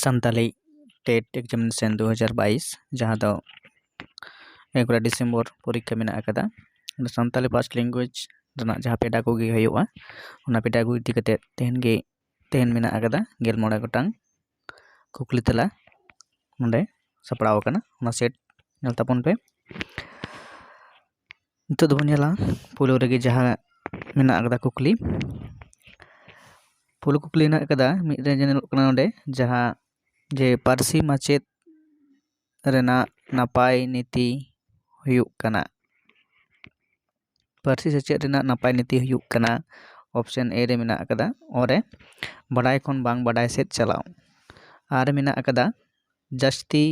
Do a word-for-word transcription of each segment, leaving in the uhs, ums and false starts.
Santali TET examination ᱫᱩ ᱦᱟᱡᱟᱨ ᱵᱟᱭᱤᱥ, ᱡᱟᱦᱟᱸ ᱫᱚ ᱮᱜᱟᱨᱚ ᱰᱤᱥᱮᱢᱵᱚᱨ ᱯᱚᱨᱤᱠᱠᱷᱟ ᱢᱮᱱᱟᱜ ᱟᱠᱟᱫᱟ᱾ ᱚᱱᱟ ᱥᱟᱱᱛᱟᱞᱤ ᱯᱷᱟᱨᱥᱴ ᱞᱮᱝᱜᱩᱭᱮᱡᱽ ᱨᱮᱱᱟᱜ ᱡᱟᱦᱟᱸ ᱯᱮᱰᱟᱜᱚᱜᱤ ᱦᱩᱭᱩᱜᱼᱟ, ᱚᱱᱟ ᱯᱮᱰᱟᱜᱚᱜᱤ ᱤᱫᱤ ᱠᱟᱛᱮᱫ ᱛᱮᱦᱮᱧ ᱜᱮ, ᱛᱮᱦᱮᱧ ᱢᱮᱱᱟᱜ ᱟᱠᱟᱫᱟ ᱜᱮᱞ ᱢᱚᱬᱮ ᱜᱚᱴᱟᱝ ᱠᱩᱠᱞᱤ ᱛᱮᱞᱟ ᱱᱚᱰᱮ ᱥᱟᱯᱲᱟᱣ ᱟᱠᱟᱱᱟ᱾ ᱚᱱᱟ ᱥᱮᱴ ᱧᱮᱞ ᱛᱟᱵᱚᱱ ᱯᱮ᱾ ᱱᱤᱛᱚᱜ ᱫᱚᱵᱚᱱ ᱧᱮᱞᱟ ᱯᱳᱭᱞᱳ ᱨᱮᱜᱮ ᱡᱟᱦᱟᱸ ᱢᱮᱱᱟᱜ ᱟᱠᱟᱫᱟ ᱠᱩᱠᱞᱤ᱾ ᱯᱳᱭᱞᱳ ᱠᱩᱠᱞᱤ ᱦᱮᱱᱟᱜ ᱟᱠᱟᱫᱟ, ᱢᱤᱫ ᱨᱮ ᱧᱮᱞᱚᱜ ᱠᱟᱱᱟ ᱱᱚᱰᱮ, ᱡᱟᱦᱟᱸ ᱡᱮ ᱯᱟᱹᱨᱥᱤ ᱢᱟᱪᱮᱫ ᱨᱮᱱᱟᱜ ᱱᱟᱯᱟᱭ ᱱᱤᱛᱤ ᱦᱩᱭᱩᱜ ᱠᱟᱱᱟ᱾ ᱯᱟᱹᱨᱥᱤ ᱥᱮᱪᱮᱫ ᱨᱮᱱᱟᱜ ᱱᱟᱯᱟᱭ ᱱᱤᱛᱤ ᱦᱩᱭᱩᱜ ᱠᱟᱱᱟ, ᱚᱯᱥᱮᱱ ᱮ ᱨᱮ ᱢᱮᱱᱟᱜ ᱟᱠᱟᱫᱟ, ᱚ ᱨᱮ ᱵᱟᱰᱟᱭ ᱠᱷᱚᱱ ᱵᱟᱝ ᱵᱟᱰᱟᱭ ᱥᱮᱫ ᱪᱟᱞᱟᱣ᱾ ᱟᱨ ᱢᱮᱱᱟᱜ ᱟᱠᱟᱫᱟ ᱡᱟᱹᱥᱛᱤ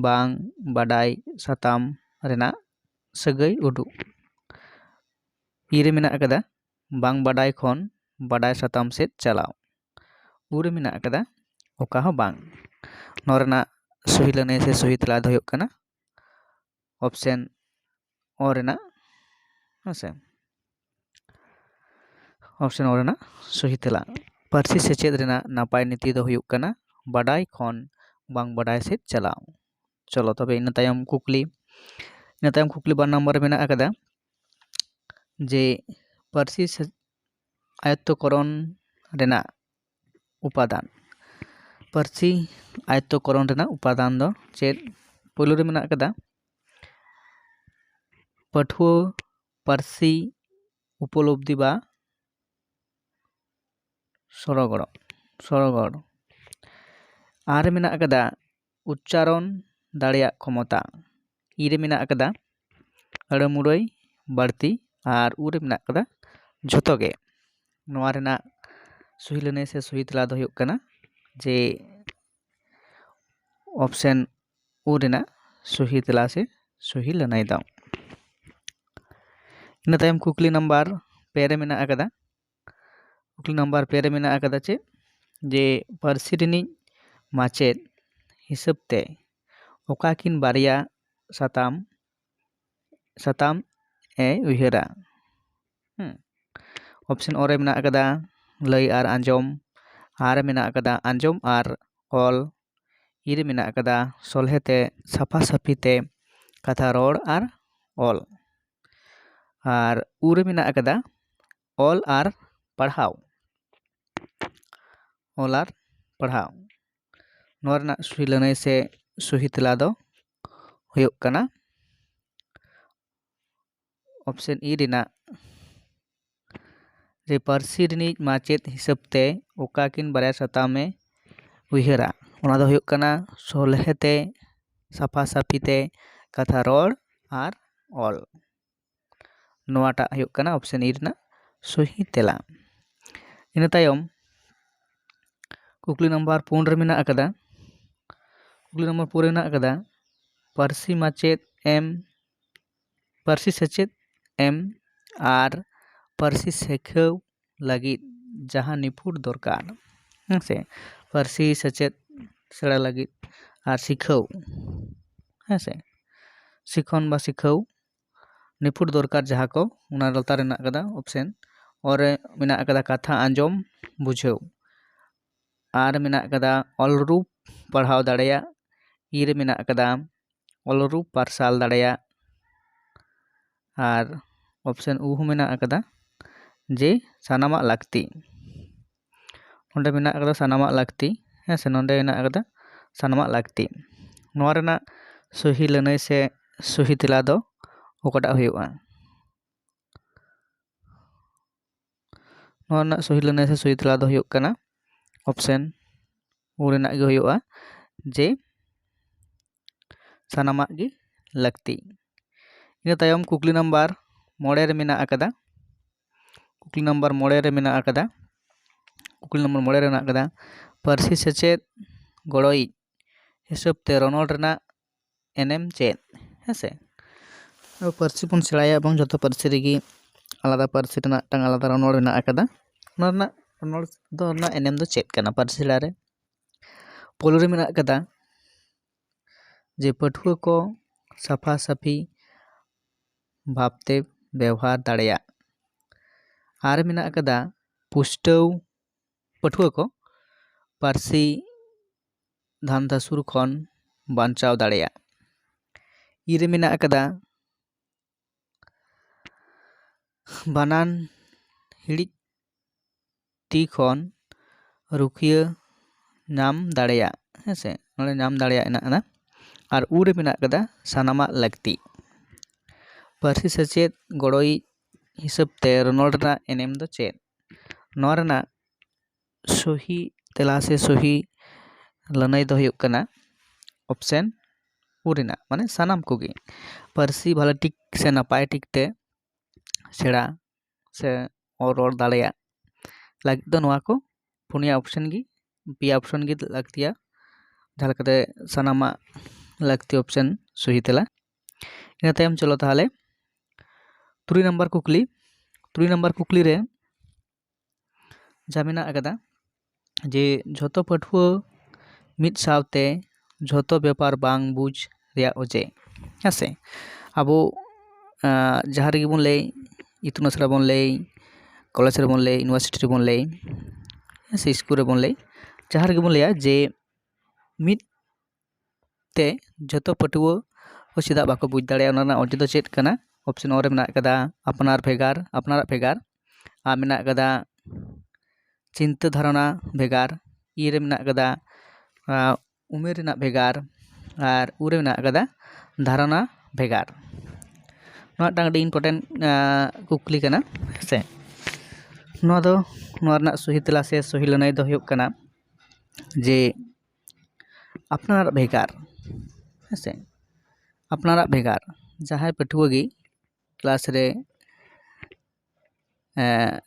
ᱵᱟᱝ ᱵᱟᱰᱟᱭ ᱥᱟᱛᱟᱢ ᱨᱮᱱᱟᱜ ᱥᱟᱹᱜᱟᱹᱭ ᱩᱫᱩᱜ᱾ ᱤ ᱨᱮ ᱢᱮᱱᱟᱜ ᱟᱠᱟᱫᱟ ᱵᱟᱝ ᱵᱟᱰᱟᱭ ᱠᱷᱚᱱ ᱵᱟᱰᱟᱭ ᱥᱟᱛᱟᱢ ᱥᱮᱫ ᱪᱟᱞᱟᱣ᱾ ᱩ ᱨᱮ ᱢᱮᱱᱟᱜ ᱟᱠᱟᱫᱟ ᱚᱠᱟ ᱦᱚᱸ ᱵᱟᱝ᱾ ᱱᱚᱣᱟ ᱨᱮᱱᱟᱜ ᱥᱚᱦᱤ ᱞᱟᱹᱱᱟᱹᱭ ᱥᱮ ᱥᱚᱦᱤ ᱛᱮᱞᱟ ᱫᱚ ᱦᱩᱭᱩᱜ ᱠᱟᱱᱟ ᱚᱯᱥᱮᱱ ᱚ ᱨᱮᱱᱟᱜ, ᱦᱮᱸ ᱥᱮ, ᱚᱯᱥᱮᱱ ᱚ ᱨᱮᱱᱟᱜ ᱥᱚᱦᱤ ᱛᱮᱞᱟ᱾ ᱯᱟᱹᱨᱥᱤ ᱥᱮᱪᱮᱫ ᱨᱮᱱᱟᱜ ᱱᱟᱯᱟᱭ ᱱᱤᱛᱤ ᱫᱚ ᱦᱩᱭᱩᱜ ᱠᱟᱱᱟ ᱵᱟᱰᱟᱭ ᱠᱷᱚᱱ ᱵᱟᱝ ᱵᱟᱰᱟᱭ ᱥᱮᱫ ᱪᱟᱞᱟᱣ᱾ ᱪᱚᱞᱚ ᱛᱚᱵᱮ ᱤᱱᱟᱹ ᱛᱟᱭᱚᱢ ᱠᱩᱠᱞᱤ, ᱤᱱᱟᱹ ᱛᱟᱭᱚᱢ ᱠᱩᱠᱞᱤ ᱵᱟᱨ ᱱᱚᱢᱵᱚᱨ ᱨᱮ ᱢᱮᱱᱟᱜ ᱟᱠᱟᱫᱟ ᱡᱮ ᱯᱟᱹᱨᱥᱤ ᱥᱮ-, ᱟᱭᱚᱛᱛᱚᱠᱚᱨᱚᱱ ᱨᱮᱱᱟᱜ ᱩᱯᱟᱫᱟᱱ᱾ ᱯᱟᱹᱨᱥᱤ ᱟᱭᱚᱛᱛᱚᱠᱚᱨᱚᱱ ᱨᱮᱱᱟᱜ ᱩᱯᱟᱫᱟᱱ ᱫᱚ ᱪᱮᱫ? ᱯᱳᱭᱞᱳ ᱨᱮ ᱢᱮᱱᱟᱜ ᱟᱠᱟᱫᱟ ᱯᱟᱹᱴᱷᱩᱣᱟᱹ ᱯᱟᱹᱨᱥᱤ ᱩᱯᱚᱞᱚᱵᱽᱫᱷᱤ ᱵᱟ ᱥᱚᱨᱚᱜᱚᱲ, ᱥᱚᱨᱚᱜᱚᱲ᱾ ᱟᱨ ᱢᱮᱱᱟᱜ ᱟᱠᱟᱫᱟ ᱩᱪᱪᱟᱨᱚᱱ ᱫᱟᱲᱮᱭᱟᱜ ᱠᱷᱚᱢᱚᱛᱟ᱾ ᱤ ᱨᱮ ᱢᱮᱱᱟᱜ ᱟᱠᱟᱫᱟ ᱟᱹᱲᱟᱹ ᱢᱩᱨᱟᱹᱭ ᱵᱟᱹᱲᱛᱤ, ᱟᱨ ᱩ ᱨᱮ ᱢᱮᱱᱟᱜ ᱟᱠᱟᱫᱟ ᱡᱷᱚᱛᱚ ᱜᱮ᱾ ᱱᱚᱣᱟ ᱨᱮᱱᱟᱜ ᱥᱚᱦᱤ ᱞᱟᱹᱱᱟᱹᱭ ᱥᱮ ᱥᱚᱦᱤ ᱛᱮᱞᱟ ᱫᱚ ᱦᱩᱭᱩᱜ ᱠᱟᱱᱟ ᱡᱮ ᱚᱯᱥᱮᱱ ᱩ ᱨᱮᱱᱟᱜ ᱥᱚᱦᱤ ᱛᱮᱞᱟ ᱥᱮ ᱥᱚᱦᱤ ᱞᱟᱹᱱᱟᱹᱭ ᱫᱚ᱾ ᱤᱱᱟᱹ ᱛᱟᱭᱚᱢ ᱠᱩᱠᱞᱤ ᱱᱟᱢᱵᱟᱨ ᱯᱮ ᱨᱮ ᱢᱮᱱᱟᱜ ᱟᱠᱟᱫᱟ᱾ ᱠᱩᱠᱞᱤ ᱱᱟᱢᱵᱟᱨ ᱯᱮ ᱨᱮ ᱢᱮᱱᱟᱜ ᱟᱠᱟᱫᱟ ᱪᱮᱫ? ᱡᱮ ᱯᱟᱹᱨᱥᱤ ᱨᱤᱱᱤᱡ ᱢᱟᱪᱮᱫ ᱦᱤᱥᱟᱹᱵ ᱛᱮ ᱚᱠᱟ ᱠᱤᱱ ᱵᱟᱨᱭᱟ ᱥᱟᱛᱟᱢ, ᱥᱟᱛᱟᱢ ᱮ ᱩᱭᱦᱟᱹᱨᱟ? ᱦᱩᱸ᱾ ᱚᱯᱥᱮᱱ ᱚ ᱨᱮ ᱢᱮᱱᱟᱜ ᱟᱠᱟᱫᱟ ᱞᱟᱹᱭ ᱟᱨ ᱟᱸᱡᱚᱢ, ᱟᱨ ᱢᱮᱱᱟᱜ ᱟᱠᱟᱫᱟ ᱟᱸᱡᱚᱢ ᱟᱨ ᱚᱞ᱾ ᱤ ᱨᱮ ᱢᱮᱱᱟᱜ ᱟᱠᱟᱫᱟ ᱥᱚᱞᱦᱮ ᱛᱮ, ᱥᱟᱯᱷᱟ ᱥᱟᱹᱯᱷᱤ ᱛᱮ, ᱠᱟᱛᱷᱟ ᱨᱚᱲ ᱟᱨ ᱚᱞ᱾ ᱟᱨ ᱩ ᱨᱮ ᱢᱮᱱᱟᱜ ᱟᱠᱟᱫᱟ ᱚᱞ ᱟᱨ ᱯᱟᱲᱦᱟᱣ᱾ ᱚᱞ ᱟᱨ ᱯᱟᱲᱦᱟᱣ᱾ ᱱᱚᱣᱟ ᱨᱮᱱᱟᱜ ᱥᱚᱦᱤ ᱞᱟᱹᱱᱟᱹᱭ ᱥᱮ ᱥᱚᱦᱤ ᱛᱮᱞᱟ ᱫᱚ ᱦᱩᱭᱩᱜ ᱠᱟᱱᱟ ᱚᱯᱥᱮᱱ ᱤ ᱨᱮᱱᱟᱜ, ᱡᱮ ᱯᱟᱹᱨᱥᱤ ᱨᱤᱱᱤᱡ ᱢᱟᱪᱮᱫ ᱦᱤᱥᱟᱹᱵ ᱛᱮ ᱚᱠᱟ ᱠᱤᱱ ᱵᱟᱨᱭᱟ ᱥᱟᱛᱟᱢ ᱮ ᱩᱭᱦᱟᱹᱨᱟ? ᱚᱱᱟ ᱫᱚ ᱦᱩᱭᱩᱜ ᱠᱟᱱᱟ ᱥᱚᱞᱦᱮ ᱛᱮ, ᱥᱟᱯᱷᱟ ᱥᱟᱹᱯᱷᱤ ᱛᱮ, ᱠᱟᱛᱷᱟ ᱨᱚᱲ ᱟᱨ ᱚᱞ᱾ ᱱᱚᱣᱟᱴᱟᱜ ᱦᱩᱭᱩᱜ ᱠᱟᱱᱟ ᱚᱯᱥᱮᱱ ᱤ ᱨᱮᱱᱟᱜ ᱥᱚᱦᱤ ᱛᱮᱞᱟ᱾ ᱤᱱᱟᱹ ᱛᱟᱭᱚᱢ ᱠᱩᱠᱞᱤ ᱱᱟᱢᱵᱟᱨ ᱯᱩᱱ ᱨᱮ ᱢᱮᱱᱟᱜ ᱟᱠᱟᱫᱟ, ᱠᱩᱠᱞᱤ ᱱᱟᱢᱵᱟᱨ ᱯᱩᱱ ᱨᱮ ᱢᱮᱱᱟᱜ ᱟᱠᱟᱫᱟ, ᱯᱟᱹᱨᱥᱤ ᱢᱟᱪᱮᱫ ᱮᱢ, ᱯᱟᱹᱨᱥᱤ ᱥᱮᱪᱮᱫ ᱮᱢ ᱟᱨ ᱯᱟᱹᱨᱥᱤ ᱥᱤᱠᱷᱟᱹᱣ ᱞᱟᱹᱜᱤᱫ ᱡᱟᱦᱟᱸ ᱱᱤᱯᱷᱩᱴ ᱫᱚᱨᱠᱟᱨ, ᱦᱮᱸ ᱥᱮ? ᱯᱟᱹᱨᱥᱤ ᱥᱮᱪᱮᱫ ᱥᱮᱬᱟ ᱞᱟᱹᱜᱤᱫ ᱟᱨ ᱥᱤᱠᱷᱟᱹᱣ, ᱦᱮᱸ ᱥᱮ? ᱥᱤᱠᱷᱚᱱ ᱵᱟ ᱥᱤᱠᱷᱟᱹᱣ ᱱᱤᱯᱷᱩᱴ ᱫᱚᱨᱠᱟᱨ ᱡᱟᱦᱟᱸ ᱠᱚ, ᱚᱱᱟ ᱞᱟᱛᱟᱨ ᱨᱮ ᱢᱮᱱᱟᱜ ᱟᱠᱟᱫᱟ ᱚᱯᱥᱮᱱ᱾ ᱚ ᱨᱮ ᱢᱮᱱᱟᱜ ᱟᱠᱟᱫᱟ ᱠᱟᱛᱷᱟ ᱟᱸᱡᱚᱢ ᱵᱩᱡᱷᱟᱹᱣ᱾ ᱟᱨ ᱢᱮᱱᱟᱜ ᱟᱠᱟᱫᱟ ᱚᱞ ᱨᱩᱯ ᱯᱟᱲᱦᱟᱣ ᱫᱟᱲᱮᱭᱟᱜ᱾ ᱤ ᱨᱮ ᱢᱮᱱᱟᱜ ᱟᱠᱟᱫᱟ ᱚᱞ ᱨᱩᱯ ᱯᱟᱨᱥᱟᱞ ᱫᱟᱲᱮᱭᱟᱜ᱾ ᱟᱨ ᱚᱯᱥᱮᱱ ᱩ ᱦᱚᱸ ᱢᱮᱱᱟᱜ ᱟᱠᱟᱫᱟ ᱡᱮ ᱥᱟᱱᱟᱢᱟᱜ ᱞᱟᱹᱠᱛᱤ᱾ ᱱᱚᱸᱰᱮ ᱢᱮᱱᱟᱜ ᱟᱠᱟᱫᱟ ᱥᱟᱱᱟᱢᱟᱜ ᱞᱟᱹᱠᱛᱤ, ᱦᱮᱸ ᱥᱮ, ᱱᱚᱸᱰᱮ ᱢᱮᱱᱟᱜ ᱟᱠᱟᱫᱟ ᱥᱟᱱᱟᱢᱟᱜ ᱞᱟᱹᱠᱛᱤ᱾ ᱱᱚᱣᱟ ᱨᱮᱱᱟᱜ ᱥᱚᱦᱤ ᱞᱟᱹᱱᱟᱹᱭ ᱥᱮ ᱥᱚᱦᱤ ᱛᱮᱞᱟ ᱫᱚ ᱚᱠᱟᱴᱟᱜ ᱦᱩᱭᱩᱜᱼᱟ? ᱱᱚᱣᱟ ᱨᱮᱱᱟᱜ ᱥᱚᱦᱤ ᱞᱟᱹᱱᱟᱹᱭ ᱥᱮ ᱥᱚᱦᱤ ᱛᱮᱞᱟ ᱫᱚ ᱦᱩᱭᱩᱜ ᱠᱟᱱᱟ ᱚᱯᱥᱮᱱ ᱩ ᱨᱮᱱᱟᱜ ᱜᱮ ᱦᱩᱭᱩᱜᱼᱟ, ᱡᱮ ᱥᱟᱱᱟᱢᱟᱜ ᱜᱮ ᱞᱟᱹᱠᱛᱤ᱾ ᱤᱱᱟᱹ ᱛᱟᱭᱚᱢ ᱠᱩᱠᱞᱤ ᱱᱟᱢᱵᱟᱨ ᱢᱚᱬᱮ ᱨᱮ ᱢᱮᱱᱟᱜ ᱟᱠᱟᱫᱟ, ᱠᱩᱠᱞᱤ ᱱᱟᱢᱵᱟᱨ ᱢᱚᱬᱮ ᱨᱮ ᱢᱮᱱᱟᱜ ᱟᱠᱟᱫᱟ, ᱠᱩᱠᱞᱤ ᱱᱟᱢᱵᱟᱨ ᱢᱚᱬᱮ ᱨᱮ ᱢᱮᱱᱟᱜ ᱟᱠᱟᱫᱟ, ᱯᱟᱹᱨᱥᱤ ᱥᱮᱪᱮᱫ ᱜᱚᱲᱚᱭᱤᱡ ᱦᱤᱥᱟᱹᱵ ᱛᱮ ᱨᱚᱱᱚᱲ ᱨᱮᱱᱟᱜ ᱮᱱᱮᱢ ᱪᱮᱫ? ᱦᱮᱸ ᱥᱮ, ᱟᱵᱚ ᱯᱟᱹᱨᱥᱤ ᱵᱚᱱ ᱥᱮᱬᱟᱭᱟ ᱮᱵᱚᱝ ᱡᱚᱛᱚ ᱯᱟᱹᱨᱥᱤ ᱨᱮᱜᱮ ᱟᱞᱟᱫᱟ ᱯᱟᱹᱨᱥᱤ ᱨᱮᱱᱟᱜ ᱢᱤᱫᱴᱟᱝ ᱟᱞᱟᱫᱟ ᱨᱚᱱᱚᱲ ᱢᱮᱱᱟᱜ ᱟᱠᱟᱫᱟ᱾ ᱚᱱᱟ ᱨᱮᱱᱟᱜ ᱨᱚᱱᱚᱲ ᱫᱚ ᱨᱮᱱᱟᱜ ᱮᱱᱮᱢ ᱫᱚ ᱪᱮᱫ ᱠᱟᱱᱟ ᱯᱟᱹᱨᱥᱤ ᱥᱮᱬᱟ ᱨᱮ? ᱯᱳᱭᱞᱳ ᱨᱮ ᱢᱮᱱᱟᱜ ᱟᱠᱟᱫᱟ ᱡᱮ ᱯᱟᱹᱴᱷᱩᱣᱟᱹ ᱠᱚ ᱥᱟᱯᱷᱟ ᱥᱟᱹᱯᱷᱤ ᱵᱷᱟᱵᱽᱛᱮ ᱵᱮᱣᱦᱟᱨ ᱫᱟᱲᱮᱭᱟᱜ᱾ ᱟᱨ ᱢᱮᱱᱟᱜ ᱟᱠᱟᱫᱟ ᱯᱩᱥᱴᱟᱹᱣ, ᱯᱟᱹᱴᱷᱩᱣᱟᱹ ᱠᱚ ᱯᱟᱹᱨᱥᱤ ᱫᱷᱟᱱᱫᱷᱟᱥᱩᱨ ᱠᱷᱚᱱ ᱵᱟᱧᱪᱟᱣ ᱫᱟᱲᱮᱭᱟᱜ᱾ ᱤ ᱨᱮ ᱢᱮᱱᱟᱜ ᱟᱠᱟᱫᱟ ᱵᱟᱱᱟᱱ ᱦᱤᱲᱤᱡ ᱛᱤ ᱠᱷᱚᱱ ᱨᱩᱠᱷᱤᱭᱟᱹ ᱧᱟᱢ ᱫᱟᱲᱮᱭᱟᱜ, ᱦᱮᱸ ᱥᱮ, ᱱᱚᱰᱮ ᱧᱟᱢ ᱫᱟᱲᱮᱭᱟᱜ ᱦᱮᱱᱟᱜ ᱟᱠᱟᱫᱟ᱾ ᱟᱨ ᱩ ᱨᱮ ᱢᱮᱱᱟᱜ ᱟᱠᱟᱫᱟ ᱥᱟᱱᱟᱢᱟᱜ ᱞᱟᱹᱠᱛᱤ᱾ ᱯᱟᱹᱨᱥᱤ ᱥᱮᱪᱮᱫ ᱜᱚᱲᱚᱭᱤᱡ ᱦᱤᱥᱟᱹᱵ ᱛᱮ ᱨᱚᱱᱚᱲ ᱨᱮᱱᱟᱜ ᱮᱱᱮᱢ ᱫᱚ ᱪᱮᱫ? ᱱᱚᱣᱟ ᱨᱮᱱᱟᱜ ᱥᱚᱦᱤ ᱛᱮᱞᱟ ᱥᱮ ᱥᱚᱦᱤ ᱞᱟᱹᱱᱟᱹᱭ ᱫᱚ ᱦᱩᱭᱩᱜ ᱠᱟᱱᱟ ᱚᱯᱥᱮᱱ ᱩ ᱨᱮᱱᱟᱜ, ᱢᱟᱱᱮ ᱥᱟᱱᱟᱢ ᱠᱚᱜᱮ᱾ ᱯᱟᱹᱨᱥᱤ ᱵᱷᱟᱞᱮ ᱴᱷᱤᱠ ᱥᱮ ᱱᱟᱯᱟᱭ ᱴᱷᱤᱠ ᱛᱮ ᱥᱮᱬᱟ ᱥᱮ ᱚᱞ ᱨᱚᱲ ᱫᱟᱲᱮᱭᱟᱜ ᱞᱟᱹᱜᱤᱫ ᱫᱚ ᱱᱚᱣᱟ ᱠᱚ ᱯᱩᱱᱭᱟ ᱚᱯᱥᱮᱱ ᱜᱮ, ᱯᱮᱭᱟ ᱚᱯᱥᱮᱱ ᱜᱮ ᱞᱟᱹᱠᱛᱤᱭᱟ, ᱡᱟᱦᱟᱸ ᱞᱮᱠᱟᱛᱮ ᱥᱟᱱᱟᱢᱟᱜ ᱞᱟᱹᱠᱛᱤ ᱚᱯᱥᱮᱱ ᱥᱚᱦᱤ ᱛᱮᱞᱟ᱾ ᱤᱱᱟᱹ ᱛᱟᱭᱚᱢ ᱪᱚᱞᱚ ᱛᱟᱦᱚᱞᱮ ᱛᱩᱨᱩᱭ ᱱᱟᱢᱵᱟᱨ ᱠᱩᱠᱞᱤ᱾ ᱛᱩᱨᱩᱭ ᱱᱟᱢᱵᱟᱨ ᱠᱩᱠᱞᱤ ᱨᱮ ᱡᱟ ᱢᱮᱱᱟᱜ ᱟᱠᱟᱫᱟ ᱡᱮ ᱡᱷᱚᱛᱚ ᱯᱟᱹᱴᱷᱩᱣᱟᱹ ᱢᱤᱫ ᱥᱟᱶᱛᱮ ᱡᱷᱚᱛᱚ ᱵᱮᱯᱟᱨ ᱵᱟᱝ ᱵᱩᱡᱽ ᱨᱮᱭᱟᱜ ᱚᱡᱮ, ᱦᱮᱸ ᱥᱮ? ᱟᱵᱚ, ᱟᱸ, ᱡᱟᱦᱟᱸ ᱨᱮᱜᱮ ᱵᱚᱱ ᱞᱟᱹᱭ, ᱤᱛᱩᱱ ᱟᱥᱲᱟ ᱵᱚᱱ ᱞᱟᱹᱭ, ᱠᱚᱞᱮᱡᱽ ᱨᱮᱵᱚᱱ ᱞᱟᱹᱭ, ᱤᱭᱩᱱᱤᱵᱷᱟᱨᱥᱤᱴᱤ ᱨᱮᱵᱚᱱ ᱞᱟᱹᱭ, ᱦᱮᱸ ᱥᱮ, ᱥᱠᱩᱞ ᱨᱮᱵᱚᱱ ᱞᱟᱹᱭ, ᱡᱟᱦᱟᱸ ᱨᱮᱜᱮ ᱵᱚᱱ ᱞᱟᱹᱭᱟ ᱡᱮ ᱢᱤᱫ ᱛᱮ ᱡᱷᱚᱛᱚ ᱯᱟᱹᱴᱷᱩᱣᱟᱹ ᱠᱚ ᱪᱮᱫᱟᱜ ᱵᱟᱠᱚ ᱵᱩᱡᱽ ᱫᱟᱲᱮᱭᱟᱜᱼᱟ, ᱚᱱᱟ ᱨᱮᱱᱟᱜ ᱚᱡᱮ ᱫᱚ ᱪᱮᱫ ᱠᱟᱱᱟ? ᱚᱯᱥᱮᱱ ᱚ ᱨᱮ ᱢᱮᱱᱟᱜ ᱟᱠᱟᱫᱟ ᱟᱯᱱᱟᱨ ᱵᱷᱮᱜᱟᱨ, ᱟᱯᱱᱟᱨᱟᱜ ᱵᱷᱮᱜᱟᱨ, ᱟᱨ ᱢᱮᱱᱟᱜ ᱟᱠᱟᱫᱟ ᱪᱤᱱᱛᱟᱹ ᱫᱷᱟᱨᱚᱱᱟ ᱵᱷᱮᱜᱟᱨ, ᱤ ᱨᱮ ᱢᱮᱱᱟᱜ ᱟᱠᱟᱫᱟ, ᱟᱸ, ᱩᱢᱮᱨ ᱨᱮᱱᱟᱜ ᱵᱷᱮᱜᱟᱨ, ᱟᱨ ᱩ ᱨᱮ ᱢᱮᱱᱟᱜ ᱟᱠᱟᱫᱟ ᱫᱷᱟᱨᱚᱱᱟ ᱵᱷᱮᱜᱟᱨ᱾ ᱱᱚᱣᱟ ᱢᱤᱫᱴᱟᱝ ᱟᱹᱰᱤ important, ᱟᱸ, ᱠᱩᱠᱞᱤ ᱠᱟᱱᱟ, ᱦᱮᱸ ᱥᱮ? ᱱᱚᱣᱟ ᱫᱚ, ᱱᱚᱣᱟ ᱨᱮᱱᱟᱜ ᱥᱚᱦᱤ ᱛᱮᱞᱟ ᱥᱮ ᱥᱚᱦᱤ ᱞᱟᱹᱱᱟᱹᱭ ᱫᱚ ᱦᱩᱭᱩᱜ ᱠᱟᱱᱟ ᱡᱮ ᱟᱯᱱᱟᱨᱟᱜ ᱵᱷᱮᱜᱟᱨ, ᱦᱮᱸ ᱥᱮ? ᱟᱯᱱᱟᱨᱟᱜ ᱵᱷᱮᱜᱟᱨ᱾ ᱡᱟᱦᱟᱸᱭ ᱯᱟᱹᱴᱷᱩᱣᱟᱹ ᱜᱮ ᱠᱞᱟᱥ ᱨᱮ, ᱮᱸ,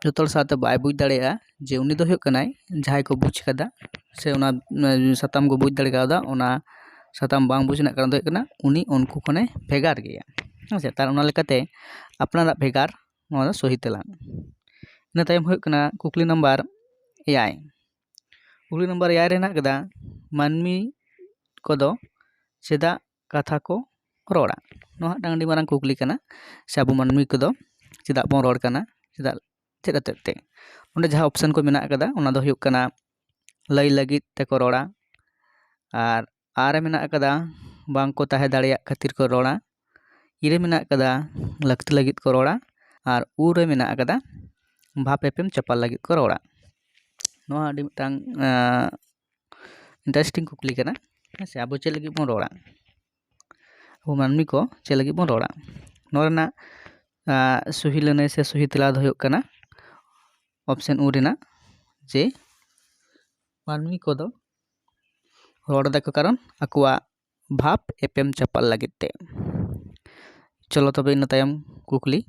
ᱡᱚᱛᱚ ᱦᱚᱲ ᱥᱟᱶᱛᱮ ᱵᱟᱭ ᱵᱩᱡᱽ ᱫᱟᱲᱮᱭᱟᱜᱼᱟ, ᱡᱮ ᱩᱱᱤ ᱫᱚ ᱦᱩᱭᱩᱜ ᱠᱟᱱᱟᱭ ᱡᱟᱦᱟᱸᱭ ᱠᱚ ᱵᱩᱡᱽ ᱠᱟᱫᱟ, ᱥᱮ ᱚᱱᱟ, ᱚᱱᱟ ᱥᱟᱛᱟᱢ ᱠᱚ ᱵᱩᱡᱽ ᱫᱟᱲᱮ ᱠᱟᱣᱫᱟ, ᱚᱱᱟ ᱥᱟᱛᱟᱢ ᱵᱟᱝ ᱵᱩᱡᱽ ᱨᱮᱱᱟᱜ ᱠᱟᱨᱚᱱ ᱫᱚ ᱦᱩᱭᱩᱜ ᱠᱟᱱᱟ ᱩᱱᱤ ᱩᱱᱠᱩ ᱠᱷᱚᱱᱮ ᱵᱷᱮᱜᱟᱨ ᱜᱮᱭᱟ, ᱦᱮᱸ ᱥᱮ? ᱛᱟᱦᱞᱮ ᱚᱱᱟ ᱞᱮᱠᱟᱛᱮ ᱟᱯᱱᱟᱨᱟᱜ ᱵᱷᱮᱜᱟᱨ, ᱱᱚᱣᱟ ᱫᱚ ᱥᱚᱦᱤ ᱛᱮᱞᱟ᱾ ᱤᱱᱟᱹ ᱛᱟᱭᱚᱢ ᱦᱩᱭᱩᱜ ᱠᱟᱱᱟ ᱠᱩᱠᱞᱤ ᱱᱟᱢᱵᱟᱨ ᱮᱭᱟᱭ᱾ ᱠᱩᱠᱞᱤ ᱱᱟᱢᱵᱟᱨ ᱮᱭᱟᱭ ᱨᱮ ᱦᱮᱱᱟᱜ ᱠᱟᱫᱟ, ᱢᱟᱹᱱᱢᱤ ᱠᱚᱫᱚ ᱪᱮᱫᱟᱜ ᱠᱟᱛᱷᱟ ᱠᱚ ᱨᱚᱲᱟ? ᱱᱚᱣᱟ ᱢᱤᱫᱴᱟᱝ ᱟᱹᱰᱤ ᱢᱟᱨᱟᱝ ᱠᱩᱠᱞᱤ ᱠᱟᱱᱟ, ᱥᱮ ᱟᱵᱚ ᱢᱟᱹᱱᱢᱤ ᱠᱚᱫᱚ ᱪᱮᱫᱟᱜ ᱵᱚᱱ ᱨᱚᱲ ᱠᱟᱱᱟ, ᱪᱮᱫᱟᱜ, ᱪᱮᱫ ᱦᱚᱛᱮᱡ ᱛᱮ? ᱚᱸᱰᱮ ᱡᱟᱦᱟᱸ ᱚᱯᱥᱮᱱ ᱠᱚ ᱢᱮᱱᱟᱜ ᱠᱟᱫᱟ, ᱚᱱᱟ ᱫᱚ ᱦᱩᱭᱩᱜ ᱠᱟᱱᱟ ᱞᱟᱹᱭ ᱞᱟᱹᱜᱤᱫ ᱛᱮᱠᱚ ᱨᱚᱲᱟ, ᱟᱨ ᱟ ᱨᱮ ᱢᱮᱱᱟᱜ ᱟᱠᱟᱫᱟ ᱵᱟᱝ ᱠᱚ ᱛᱟᱦᱮᱸ ᱫᱟᱲᱮᱭᱟᱜ ᱠᱷᱟᱹᱛᱤᱨ ᱠᱚ ᱨᱚᱲᱟ᱾ ᱤ ᱨᱮ ᱢᱮᱱᱟᱜ ᱟᱠᱟᱫᱟ ᱞᱟᱹᱠᱛᱤ ᱞᱟᱹᱜᱤᱫ ᱠᱚ ᱨᱚᱲᱟ᱾ ᱟᱨ ᱩ ᱨᱮ ᱢᱮᱱᱟᱜ ᱟᱠᱟᱫᱟ ᱵᱷᱟᱵᱽ ᱮᱯᱮᱢ ᱪᱟᱯᱟᱞ ᱞᱟᱹᱜᱤᱫ ᱠᱚ ᱨᱚᱲᱟ᱾ ᱱᱚᱣᱟ ᱟᱹᱰᱤ ᱢᱤᱫᱴᱟᱝ ᱤᱱᱴᱟᱨᱮᱥᱴᱤᱝ ᱠᱩᱠᱞᱤ ᱠᱟᱱᱟ᱾ ᱦᱮᱸ ᱥᱮ, ᱟᱵᱚ ᱪᱮᱫ ᱞᱟᱹᱜᱤᱫ ᱵᱚᱱ ᱨᱚᱲᱟ? ᱟᱵᱚ ᱢᱟᱹᱱᱢᱤ ᱠᱚ ᱪᱮᱫ ᱞᱟᱹᱜᱤᱫ ᱵᱚᱱ ᱨᱚᱲᱟ? ᱱᱚᱣᱟ ᱨᱮᱱᱟᱜ ᱥᱚᱦᱤ ᱞᱟᱹᱱᱟᱹᱭ ᱥᱮ ᱥᱚᱦᱤ ᱛᱮᱞᱟ ᱫᱚ ᱦᱩᱭᱩᱜ ᱠᱟᱱᱟ ᱚᱯᱥᱮᱱ ᱩ ᱨᱮᱱᱟᱜ, ᱡᱮ ᱢᱟᱹᱱᱢᱤ ᱠᱚᱫᱚ ᱨᱚᱲ ᱫᱟᱠᱚ ᱠᱟᱨᱚᱱ ᱟᱠᱚᱣᱟᱜ ᱵᱷᱟᱵᱽ ᱮᱯᱮᱢ ᱪᱟᱯᱟᱞ ᱞᱟᱹᱜᱤᱫ ᱛᱮ᱾ ᱪᱚᱞᱚ ᱛᱚᱵᱮ ᱤᱱᱟᱹ ᱛᱟᱭᱚᱢ ᱠᱩᱠᱞᱤ᱾